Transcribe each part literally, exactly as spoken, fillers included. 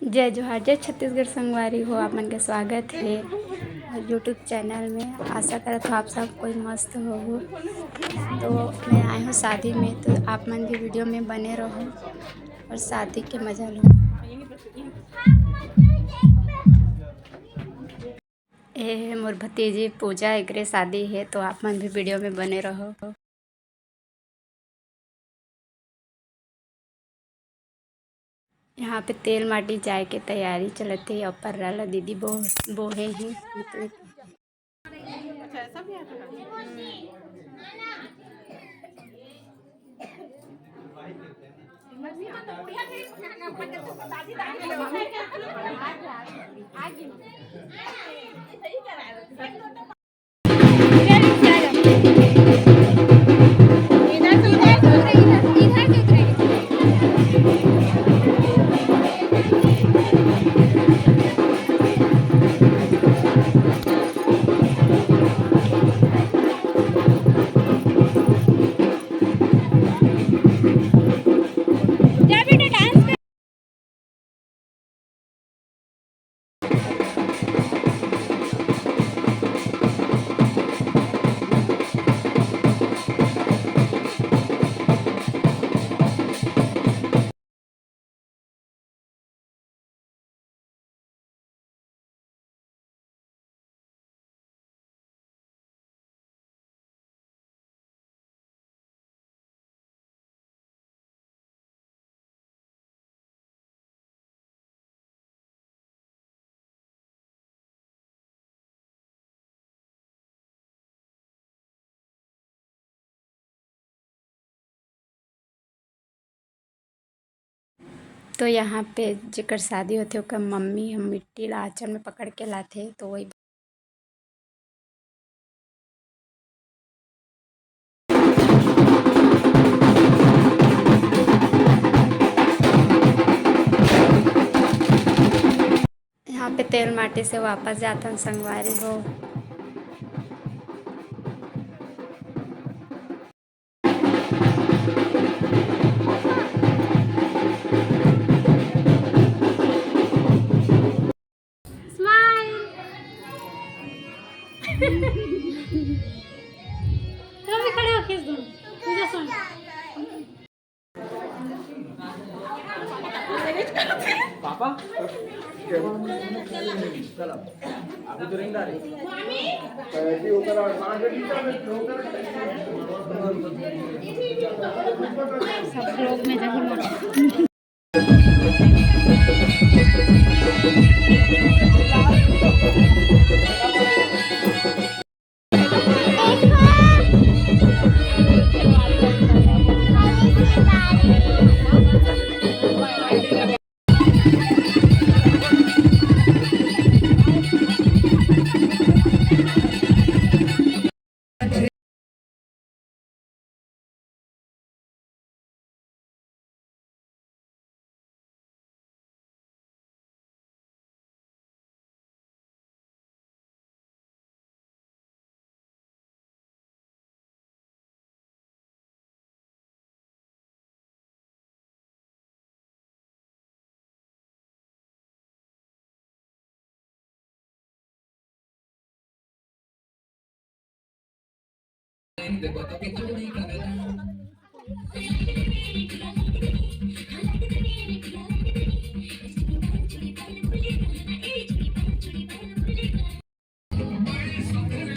जय जोहार, जय छत्तीसगढ़ संगवारी हो, आप मन के स्वागत हे YouTube चैनल में। आशा करत हो आप सब कोई मस्त होहू। तो मैं आई हूँ शादी में, तो आप मन भी वीडियो में बने रहो और शादी के मजा लो। ए हे मोर भतीजी पूजा, एकरे शादी हे, तो आप मन भी वीडियो में बने रहो। यहाँ पे तेल माटी जाए के तैयारी चलत हे, अउ पर्रा ला दीदी बो-, बोहे हे, मतलब। तो यहाँ पे जेकर शादी होथे, ओकर मम्मी ह मिट्टी ला आँचल में पकड़ के लाथे, तो वही। यहाँ पे तेल माटी से वापस जाथन संगवारी हो। Smile। तुम भी खड़े हो, kiss दो। पूजा सुन। पापा, चलो, अभी तो रिंग आ रही। सब लोग में जही मोर।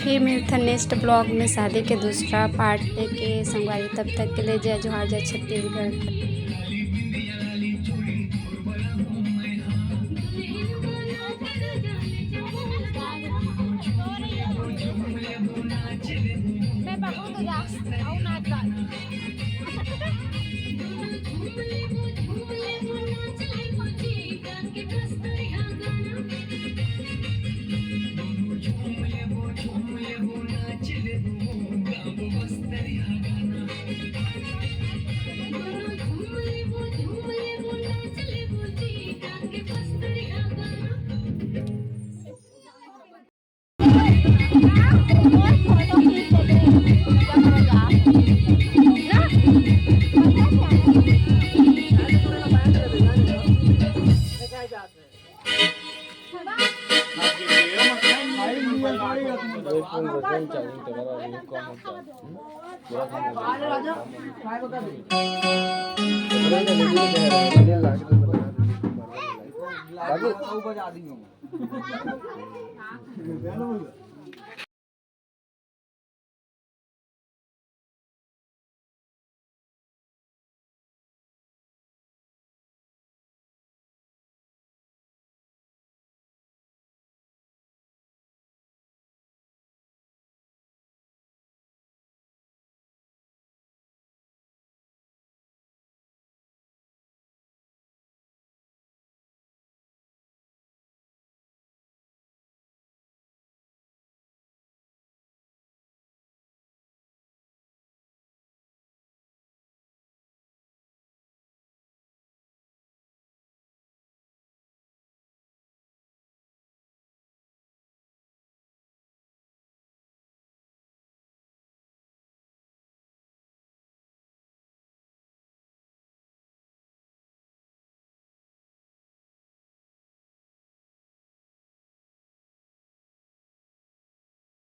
फिर मिलथन next vlog में शादी के दूसरा part लेके संगवारी। तब तक के लिए जय जोहार, जय छत्तीसगढ़। फोन को कौन चार्जिंग तो करा, अभी कम होता है। पूरा कम होता है। बाकी